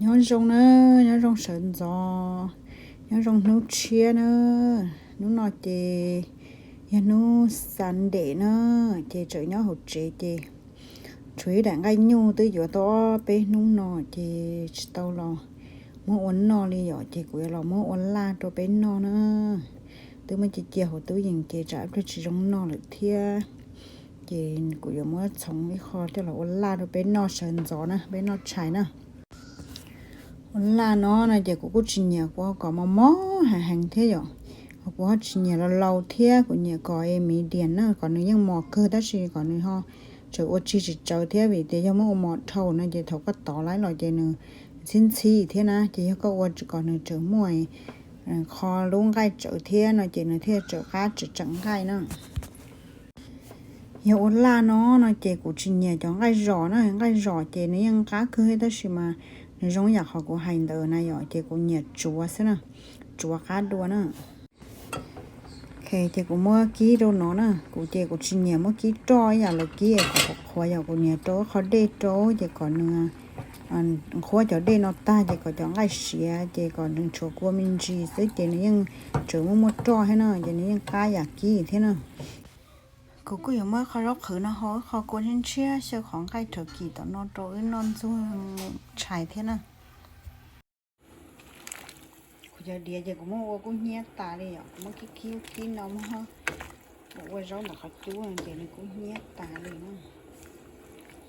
Nyob zoo na, nyob zoo sawv ntxov, nyob zoo hnub tshiab na. Hnub no ces yog hnub Sunday na, ces tseem nyob hauv tsev ces tshuav ib daim nqaij nyuj twb yuav tau ob peb hnub no ces tsis tau los muab ua noj li yom, ces kuv yuav los muab ua laj rau peb noj na. Twb muab cia cia hauv tub yees ces tsam ib pliag tsis zoo noj lawm thiab. Ces kuv yuav muab txhoov ib qho coj los ua laj rau peb noj sawv ntxov na, peb noj tshais na. Ua laj no no ces kuv kuj tsis nyiam kuv kom mos mos heev heev thiab yom. Ho kuv ho tsis nyiam laus laus thiab, kuv nyiam kom medium na, kom nws yeej mos kawg tab sis kom nws ho tseem ua tsis tsis tsawv thiab, vim tias yog muab ua mos dhau no ces thaum koj tov lawm los ces nws ntxhib ntxhib thiab na. Ces yog koj ua kom nws tseem muaj qho lub nqaij tsawv thiab no ces nws thiaj tseem qab tseem tseem nqaij na. Yog ua laj no no ces kuv tsis nyiam cov nqaij zom na, nqaij zom ces nws yeej qab kawg tab sis mas nws zoo yam qhov kuv hais ntawd na yom, ces kuv nyiam tsuav xwb na, tsuav qab dua na. Ces kuv muab kib rau no na, kuv ces kuv tsis nyiam muab kib roj ib yam lawv kib kom qhuav qhuav yom, kuv nyiam rau qhov dej rau ces kom nws nqhuab cov dej no tag ces kom cov nqaij siav ces kom nws tshuav kua me ntsis xwb ces nws yeej tseem muaj muaj roj thiab na, ces nws yeej qab yam kib thiab na. Kuv kuj yuav muab qhov zaub qhwv no hau ib qho kua ntshiab ntshiab xyaw qhov nqaij rhawv kis tom no rau wb noj ntxuag tshais thiab na. Kuv cov diav ces kuv muab ua kub hnyiab tas li yom, kuv muab kib kib kib no muab ua zaub ntawm qhov cub ces nws kub hnyiab tas li na.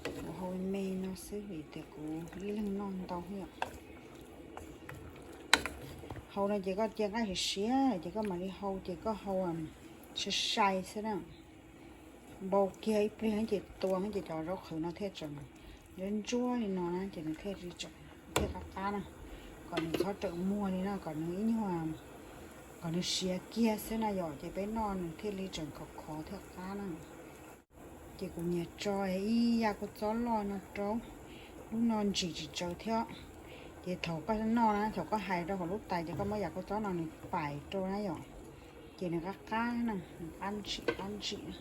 Kuv hau me me no xwb vim tias kuv ib leeg noj ntau yom. Hau no ces koj cia nqaij siav siav ces koj mam li hau ces koj hau sai sai xwb na. Npau kiag ib pliag ces tua ces cov zaub qhwv no thiaj tseem ntsuab ntsuab li no na ces nws thiaj li tseem thiaj qab qab na. Kom nws txhob rawm muag li no, kom nws ib nyuag, kom nws siav kiag xwb na yom, ces peb noj nws thiaj li tseem khov khov thiaj qab na. Ces kuv nyiam tso ib yam kua txob loj no rau, lub no ntsim tsis tsawv thiab. Ces thaum koj noj na, thaum koj hais rau hauv lub tais ces koj muab yam kua txob no nws pais rau na yom, ces nws qab qab na, nws qab ntsim qab ntsim na.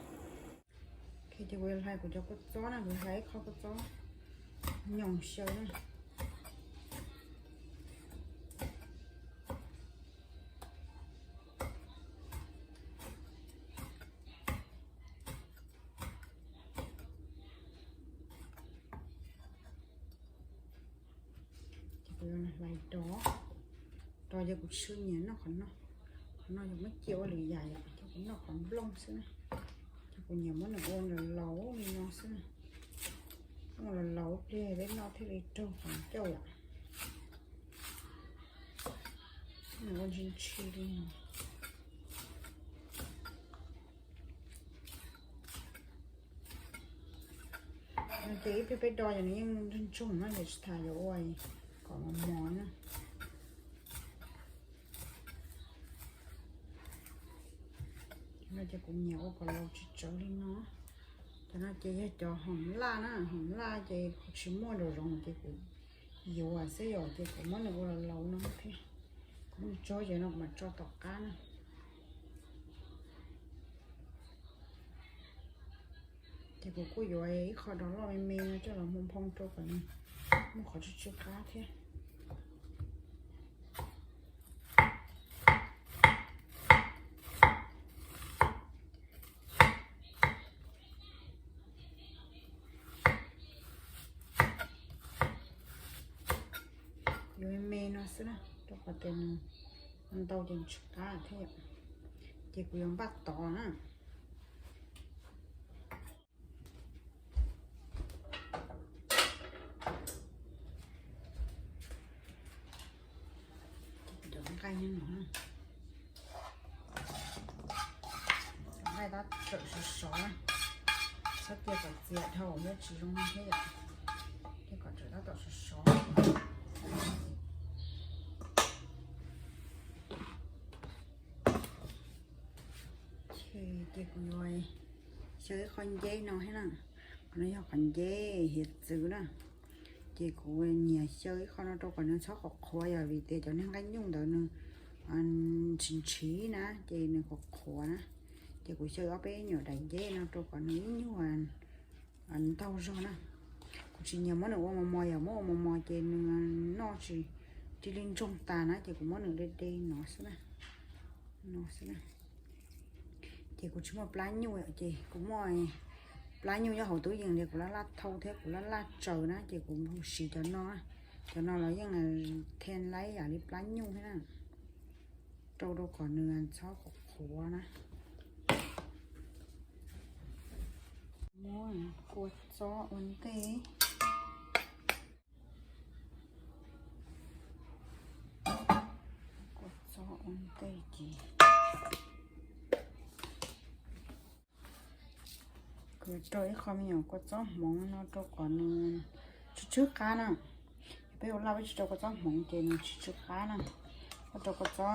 Ces kuv yuav hlais kuv cov kua txob na, kuv hlais ib qho kua txob nyoos xyaw na. Ces kuv hlais rov, rov ces kuv tsis nyiam noj qhov no. Qhov no yog muab cia ua lwm yam yom, ces kuv noj qhov nplooj xwb na. Ces kuv nyiam muab nws ua laus laus li no xwb na. Ua laus laus pliag peb noj thiaj li raug qhov ncauj yom. Nws ua ntshis ntshis li no. Ces ib pliag peb do ces nws yeej ntsoog ntsoog na, ces tsis tas yuav ua kom mos mos na. No ces kuv nyiam ua kom laus tsis tsawv li no. Cov no ces yog cov hoom laj na, hoom laj ces kuv tsis muaj nraum zoov ces kuv yuav xwb yom, ces kuv muab nws ua laus laus no thiab. Kuv muab nws tso ces no kuv mam tso tom qab na. Ces kuv kuj yuav ib qho dos loj me me no coj los mus nphoo rau kom nws muaj qhov tsw tsw qab thiab. Yuav me me no xwb na, rau qhov tias nws ntau ces nws tsis qab thiab. Ces kuv yuav npaj tod na. Cov nqaij no, cov nqaij tab tom sov sov, txhob cia kom txias dhau thiab tsis zoo thiab yom. Cia kom tab tom sov sov. Ces kuv yuav xyaw ib qho nceb no thiab na. Qhov no yog qhov nceb hiav txwv na. Ces kuv nyiam xyaw ib qho no rau kom nws txhob qhuav qhuav yom, vim tias cov niag nqaij nyuj ntawd nws ntshiv ntshiv na ces nws qhuav qhuav na. Ces kuv xyaw ob peb nyuam daim nceb no rau kom nws ib nyuag ntau zog na. Kuv Tsis nyiam muab nws ua mos mos, yog muab ua mos mos ces nws noj tsis, cia li ntsoog tas na, ces kuv muab nws de de no xwb na, no xwb na. Ces kuv tsis muaj plab nyuj yom, ces kuv muaj plab nyuj nyob hauv tub yees, ces kuv laj laj thau thiab kuv laj laj tsaws na, ces kuv siv cov no. Cov no los yeej thiaj laib yam li plab nyuj thiab na, rau rau kom nws txhob qhuav qhuav na. Muab kua txob ua ntej. Kua txob ua ntej ces kuv rau ib qho me nyuam kua txob hmoov no rau kom nws tsw tsw qab na. Yog peb ua laj peb tsis rau kua txob hmoov ces nws tsis tsw qab na. Koj rau kua txob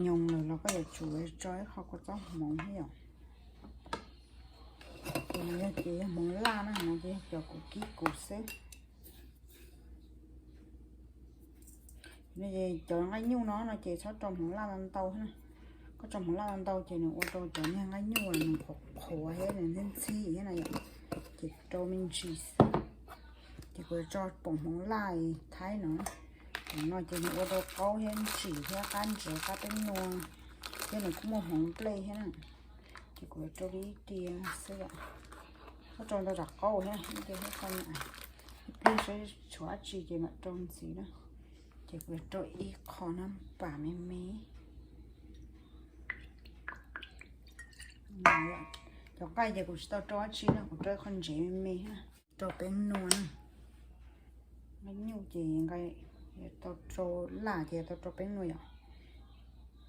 nyoos lawm los koj yuav tsum tso ib qho kua txob hmoov thiab yom. Ces no yog ces yog hmoov laj na, no ces yog cov kuv kib kuv xwb. Cov nqaij nyuj no no ces txhob rau hmoov laj ntau ntau na. Koj rau hmoov laj ntau ntau ces nws ua rau cov niag nqaij nyuj nws qhuav qhuav thiab nws ntxhib ntxhib thiab na yom. Ces rau me ntsis xwb. Ces kuv tso poom hmoov laj thaib no. Poom no ces nws ua rau qaub thiab ntsim thiab qab ntsev qab peb nua, thiab nws kuj muaj hmoov nplej thiab na. Ces kuv rau li ib tia xwb yom. Koj rau ntau tam qaub thiab ib tia thiab tau na. Ib pliag saib tshuav dab tsi ces mam rau ntxiv na. Ces kuv rau ib qho na, pam me me. Cov nqaij ces kuv tsis tau rau dab tsi na, kuv rau ib qho ntsev me me na. Rau peb nua na. Nqaij nyuj ces nqaij tau rau laj ces tau rau peb nua yom.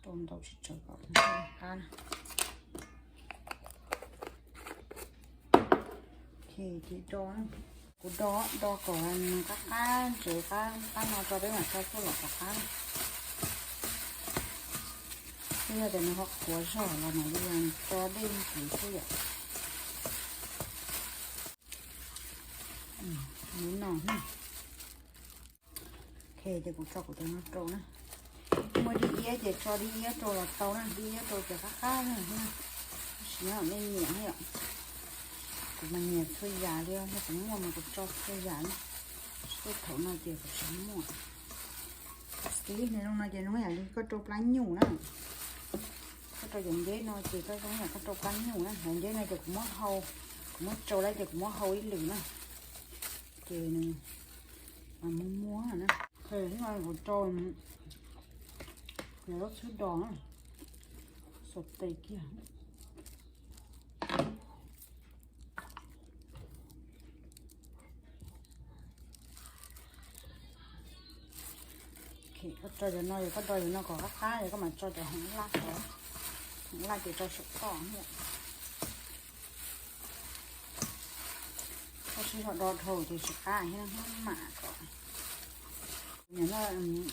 Rau ntau tsis tsawg kom qab na. Ces do, kuv do do kom nws qab qab ntsev qab qab no tso peb mam tso tuaj los kom qab na. Twb yog tias nws ho qhuav zog los mas li tso dej ntxiv xwb yom. Li no. Ok, ces kuv tso kuv cov no rau na. Muaj dib iab ces tso dib iab rau los tau na, dib iab rau ces qab qab na. Tab sis nej nyiam yom. Kuv mas nyiam txhua yam li, yog kuv muaj mas kuv tso txhua yam na. Tsis thaum no ces kuv tsis muaj. Xib no ces zoo yam li koj rau plab nyuj na. Koj rau cov nceb no ces koj zoo yam koj rau plab nyuj na. Cov nceb no ces kuv muab hau, kuv muab tsau lawm ces kuv muab hau ib lwm na. Ces nws muag muag na. Kuv rau cov zaub txhwb dos na, saute kiag. Koj rau cov no, yog koj rau cov no kom qab qab, yog koj mam tso cov hmoov laj, hmoov laj ces rau saum toj. Koj sib zog do dhau ces tsis qab thiab, mam kom. Nyiam noj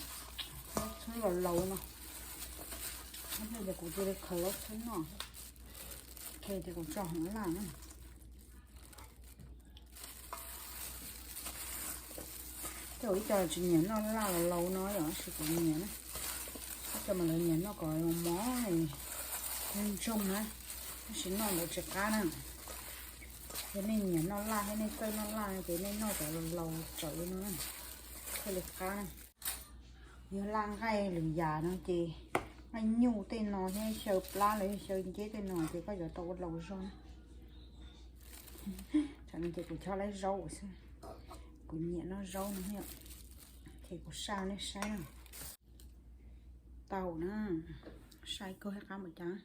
zaub txhwb laus laus no, ces kuv cia li khaws zaub txhwb noj. Ok, ces kuv tso hmoov laj na. Tej zaum ib co tsis nyiam noj laj laus laus no yom, tab sis kuv nyiam na. Ib co mas lawv nyiam noj kom mos mos, ntsoog na, tab sis noj ntawd tsis qab na. Yog nej nyiam noj laj thiab nej txawj noj laj ces nej noj cov laus laus tsawv no na, thiaj li qab na. Yog laj nqaij lwm yam no ces nqaij nyuj tej no thiab xyaw plab los yog xyaw nceb tej no ces koj yuav tau ua laus zog na. Tsam no ces kuv chob laib zaub xwb, kuv nyiam noj zaub no thiab. Ces kuv saj nej saib na. Tau na, saj kawg thiab qab npaum cas.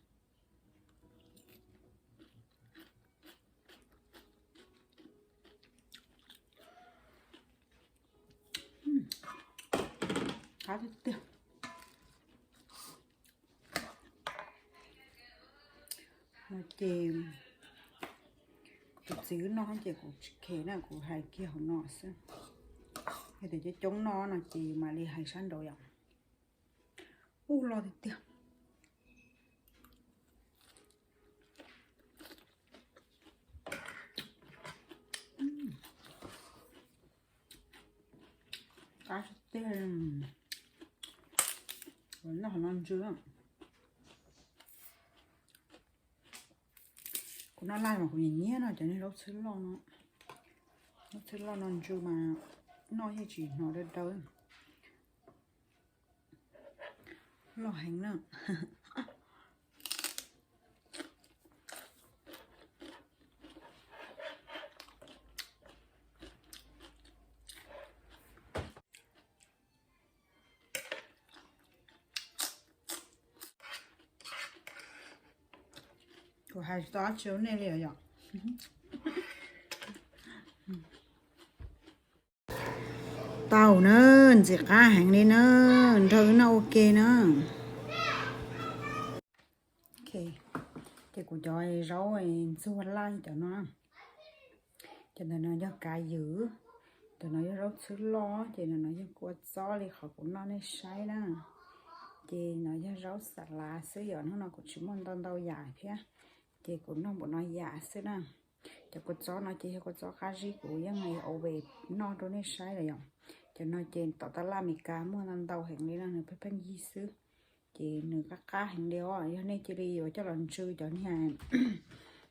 Qab tiag tiag. No ces tus txiv wb noj ces kuv tsis khe na, kuv hais kiag hauv no xwb. Yog tias coob coob noj no ces mam li hais sab nraud yom. Ub, loj tiag tiag. Qab tiag tiag. Noj hauv no ntsw. Kuv noj laj mas kuv nyiam nyiam noj cov niag zaub txhwb loj no. Txhwb loj no ntsw mas noj yeej tsis hnov dawb dawb. Loj heev na. Kuv hais tsis tau dab tsi rau nej li os yom. Tau na, ntxim qab heev li na, nrog wb noj ua ke na. Ces kuv cov zaub ntxuag laj cov no, cov ntawm no yog kav ywm, ntawm no yog zaub txhwb loj, ces ntawm no yog kua txob li qhov kuv noj nej saib na. Ces no yog zaub xa lav xwb yom, hnub no kuv tsis muaj ntau ntau yam thiab, ces kuv noj npaum no yam xwb na. Cov kua txob no ces yog kua txob qab zib, kuv yeej ua ve noj rau nej saib lawm yom. Cov no ces tom taj laj Amelikas muaj ntau ntau heev li no, nws pheej pheej yig xwb. Ces nws qab qab heev li os, yog nej cia li yuav coj los ntsw cov niag,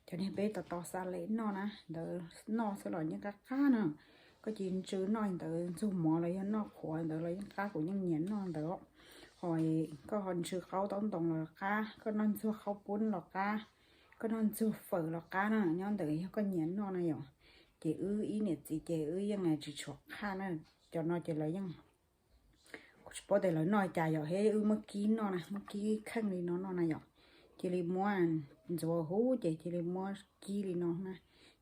cov niag peb tos tos xa lem noj na, ntawd noj xwb los yeej qab qab na. Koj cia li ntsw noj ntawd ntxuag mov los yog noj qhuav ntawd los yeej qab, kuv yeej nyiam noj ntawd. Ho koj ho ntsw qaub taub ntoos los qab, koj noj ntxuag qaub pub los qab, koj noj ntxuag fawm los qab na, nyob ntawd yog koj nyiam noj na yom. Ces wb ib niam txiv ces wb yeej tsis tshua qhaj na, cov no ces lawv yeej, kuv tsis paub tias lawv noj cas yom, thiab wb muab kib noj na, muab kib kheej li no noj na yom. Cia li muab ntxuav huv ces cia li muab kib li no na,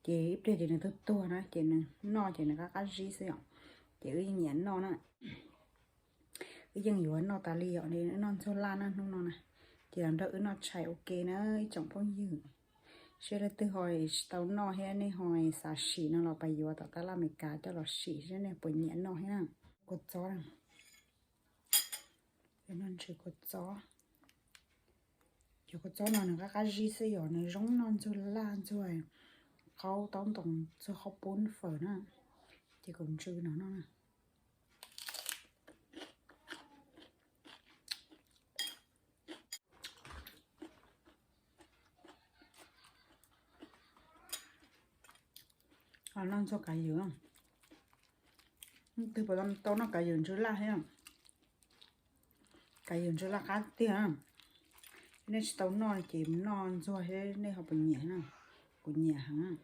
ces ib pliag ces nws tuag tuag na, ces nws noj ces nws qab qab zib xwb yom. Ces wb yeej nyiam noj na. Wb yeej yuav noj tas li yom, noj ntxuag laj na hnub no na. Ces los nrog wb noj tshais ua ke na ib tsoom phooj ywg. Seb leej twg ho tsis tau noj thiab nej ho xav sim no los pais yuav tom taj laj Amelikas coj los sim seb nej puas nyiam noj thiab na. Kua txob na, noj ntsw kua txob. Cov kua txob no nws qab qab zib xwb yom, nws zoo noj ntxuag laj ntxuag qaub taub ntoos ntxuag qaub pub fawm na. Ces kuv ntsw no noj na. Noj ntxuag kav ywm, leej twg puas tau noj kav ywm ntsw laj thiab? Kav ywm ntsw laj qab tiag. Nej tsis tau noj ces noj ntxuag thiab nej ho puas nyiam na? Kuv nyiam heev.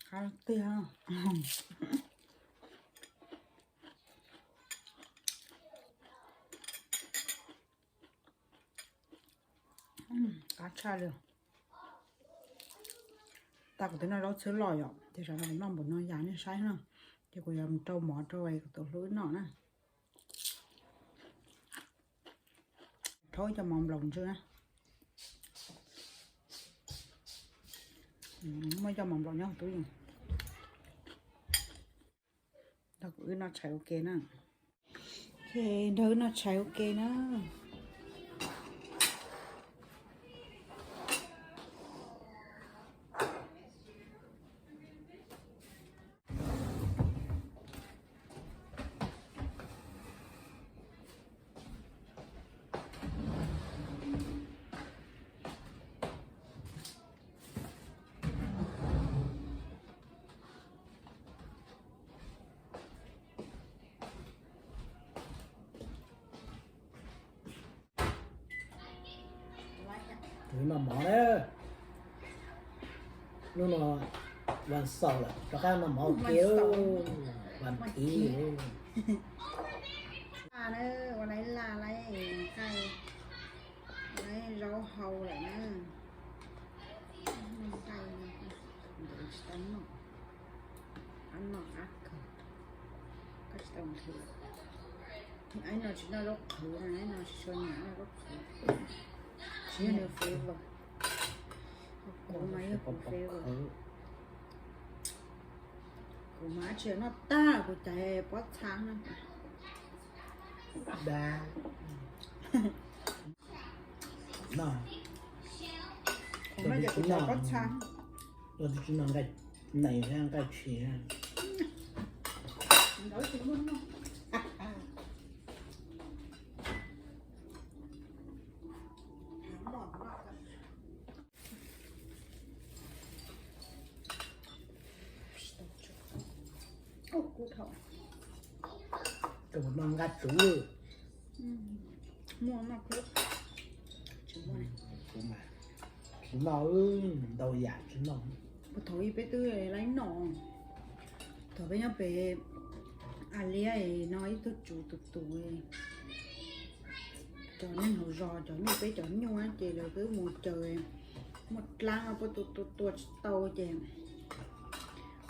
Qab tiag. Qab tshaj li. Tag kuv twb noj zaub txhwb loj yom, ces tsam no kuv noj npaum no yam nej saib na, ces kuv yuav mus rau mov rau kuv tus hlub noj na. Rhaub cov mov nplaum ntsw na. Muaj cov mov nplaum nyob hauv tub yees. Nrog kuv wb noj tshais ua ke na. Ok, nrog wb noj tshais ua ke na. Kuv noj mov na. Hnub no vas xaum lawm rov qab noj mov ua ke. Vas thiv. Ua laib laj laib nqaij, laib zaub hau lawm na. Nqaij ntawd tsis tau noj, qab noj qab kawg, koj tsis tau nqhis. Aib no tsis noj zaub qhwv na, aib no tsis tshua nyiam noj zaub qhwv, tsis yog nws flavor. Kuv mas yog kuv flavor. Kuv mas dab tsi noj tag kuv caiv pob txha na. Kuv no ces kuv caiv pob txha. Los twb tsis noj nqaij nees thiab nqaij tshis. Tus no nqa tsuv. Muaj noj, tsis muaj, tsis noj, ntau yam tsis noj. Puag thaum ub peb twb laib noj, thaum peb nyob pem A Liab no ib tug tsuv tus tus, cov neeg hauv zos cov nyuj, peb cov nyuj ces lawv twb mus caws, muaj dlaab puab tua tua tua tsis tau ces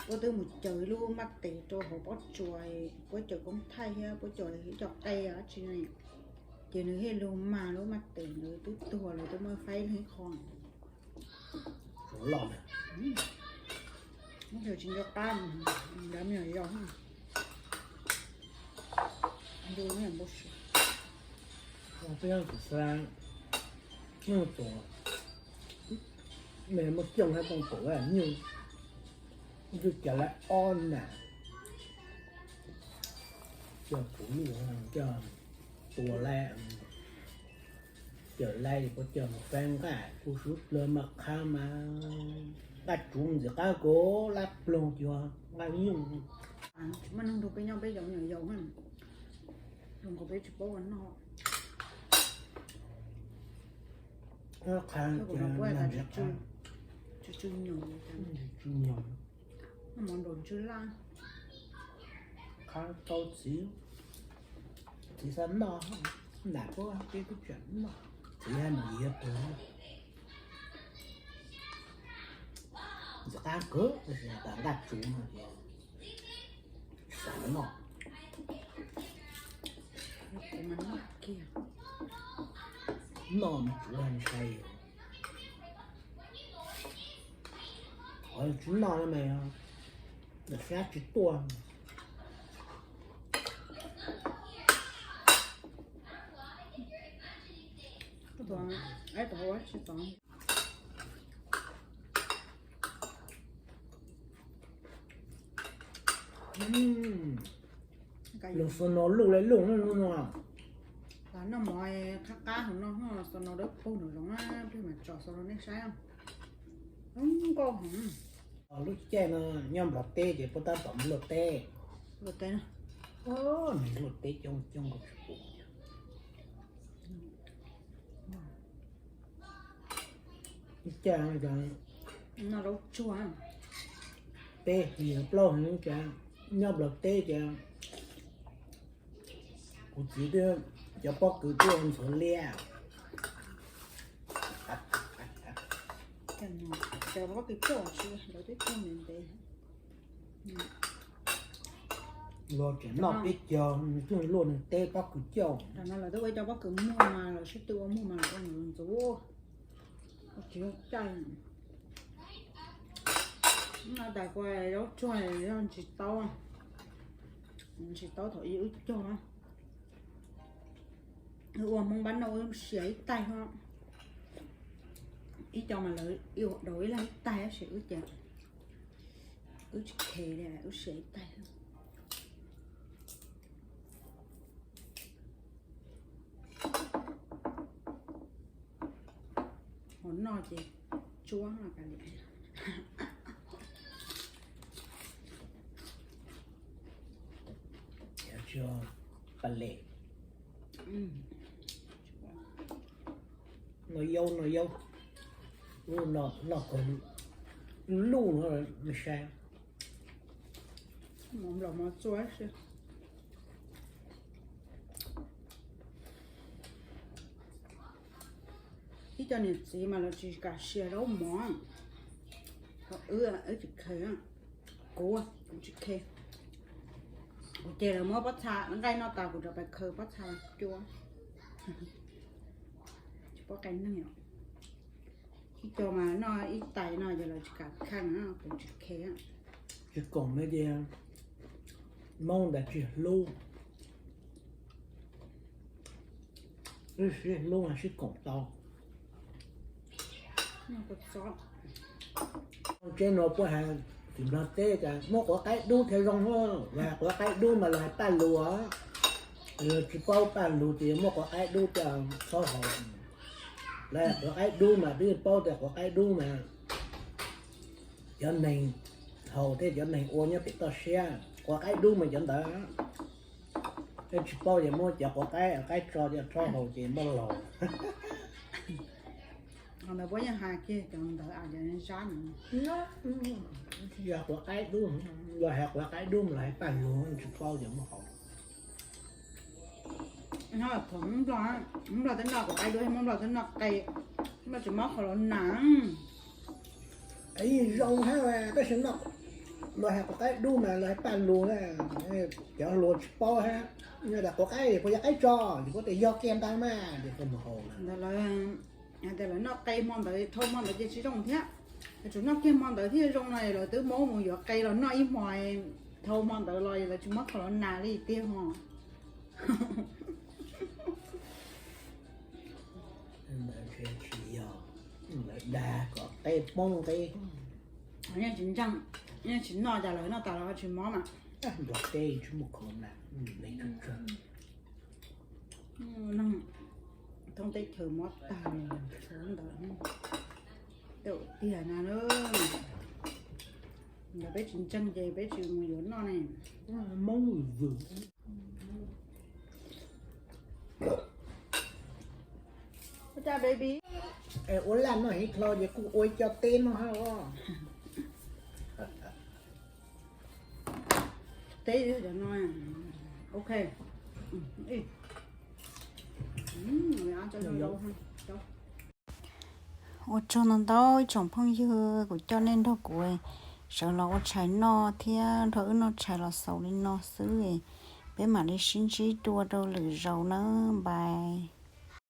puab twb mus caws lub maj tes rau hauv pob tsuas, puab caws koob thaij thiab puab caws ib co qe dab tsi no, ces nws thiaj lug mag lub maj tes ntawd twb tuag lawm, twb muab faib ib qho. Tsuv loj, tsis nco qab, nrad me nyuam yaus, ntu me nyuam npau suav. Peb tus xab, nyuj tus, me muaj coob hab tooj tus nyuj, twb caws lawm ob nam, coj kuv nyuj coj tua lawm, caws lawm puab coj mus faib nqaj, kuv suav dlawg mas qhab mas nqaj tsuv ntxim qab kuv lab ploog cuag nqaj nyuj. Tsis muaj neeg nrug peb nyob, peb cov me nyuam yaus, zoo nkaus peb tsis paub ua noj. Qhab tsw nyuag, noj mov nraum ntswg laj. Qhab tau txiv, txiv xav noj, nam puab peb twb tseem noj, txiv hab mus yig tug. Ntxim qab kawg, tab sis tas nqaj tsuv no ces xav noj. Noj mas tsuv ntshai. Qhov tsis noj no mas, ntawm sab tsis tuaj. Lug xaus no luj le luj no. Noj mov qab qab hauv no, xaus no dawb paug nraum zoov na, peb mam tsom xaus rau nej saib. Zoo nkauj heev. Lub caij no nyob Nplog teb ces puab tab tom luaj teb. Luaj teb na. Luaj teb coob coob nkaus tsis pum. Lub caij no cov, no zaub tsuag, peb hlis plaub hlis cas nyob Nplog teb ces kuv txiv twb, cov pob kws twb ua ntxhuav liab. Cov pob kws coj tsis, lawv twb cog ntev ntev. Luag tseem noj peb caug, nws twb luaj nws teb pob kws coj. Tam no lawv twb ua cov pob kws muag mas lawv sib tw ua muag mas lawv ua ntxuav ntxuav. Ua tsis caij. No tas kuv zaub tsuag yog ntsis taub, ntsis taub thaum ub wb cog. Wb ua Hmoob pab noj wb sia ib taig, ib co mas lawv ua daus ib leeg ib taig tab sis wb ces wb tsis khev li, wb sia ib taig. Hauv no ces tsuab no ka li. Pas les, noj yaub noj yaub, noj kawg luj no me sai. Mov nplaum mov txua si. Ib co niam txiv mas lawv tsis kam sia zaub mov, ho wb, wb tsis khev, kuv, kuv tsis khev. Kuv ces lawv muab pob txha nqaij noj tas kuv rov pais khaws pob txha cua. Tsis paub qee neeg os. Ib co mas noj ib tais no ces lawv tsis kam khev, kuv tsis khev. Tsis koom no ces Hmoob ntawd tsis hlub. Wb sib hlub sib koom tau. Tsheb no puab has Nplog teb cas muab quav qaib dub thiaj zoo, los hais quav qaib dub mas los hais paj lug. Yog tsis paub paj lug ces muab quav qaib dub coj txhob haus. Los hais quav qaib dub mas twb paub tias quav qaib dub mas cov neeg haus thiab cov neeg ua nyob pem toj siab. Quav qaib dub mas cov ntawd, yog tsis paub ces muab cov quav qaib, qaib tso coj txhob haus ces npaj laus. Ntawd puab yeej hais kiag cov ntawd, cov zab no. Yog quav qaib dub, los hais quav qaib dub mas los hais paj lug, tsis paub ces muab haus. Nplog, Nplog twb noj quav qaib dub, Nplog twb noj qe, Nplog tsis mob qhov los nas. Yeej zoo hab, tab sis noj, los hais quav qaib dub mas los hais paj lug, cov hluas tsis paub hab. Yog tas quav qaib puas yog qaib tso, ces puab tias yog kiag ntag mas ces puab mus haus. Ntawd lawv hais tias lawv noj qe hmo ntawd, dhau hmo ntawd ces tsis zoo thiab. Yuav tsum noj kiag hmo ntawd thiaj zoo no, lawv twb muab mus yuav qe los noj ib hmo, dhau hmo ntawd los lawv tsis mob qhov los nas li tiag ho. Tsis yog, lawv dag kom qe poob qe. Yeej tsis ntseeg, yeej tsis noj, cas lawv noj tas los tsis mob mas. Nplog teb tsis muaj qhov los nas, neeg thoob teb chaws mob tag li, tshuav ntawd tau tiag na. Yog peb tsis ntseeg ces peb tsis mus yuav noj ne. Moob vwm. Ua laj noj heev dhau ces kuj ua ib co teb noj hab os. Teb cov no, ok. Ua tsaug ntau ntau ib tsoom phooj ywg, kuv coj nej nrog kuv sawv los ua tshais noj thiab nrog wb noj tshais los xaus li no xwb. Peb mam li sib ntsib dua rau lwm zaus nawb, bye.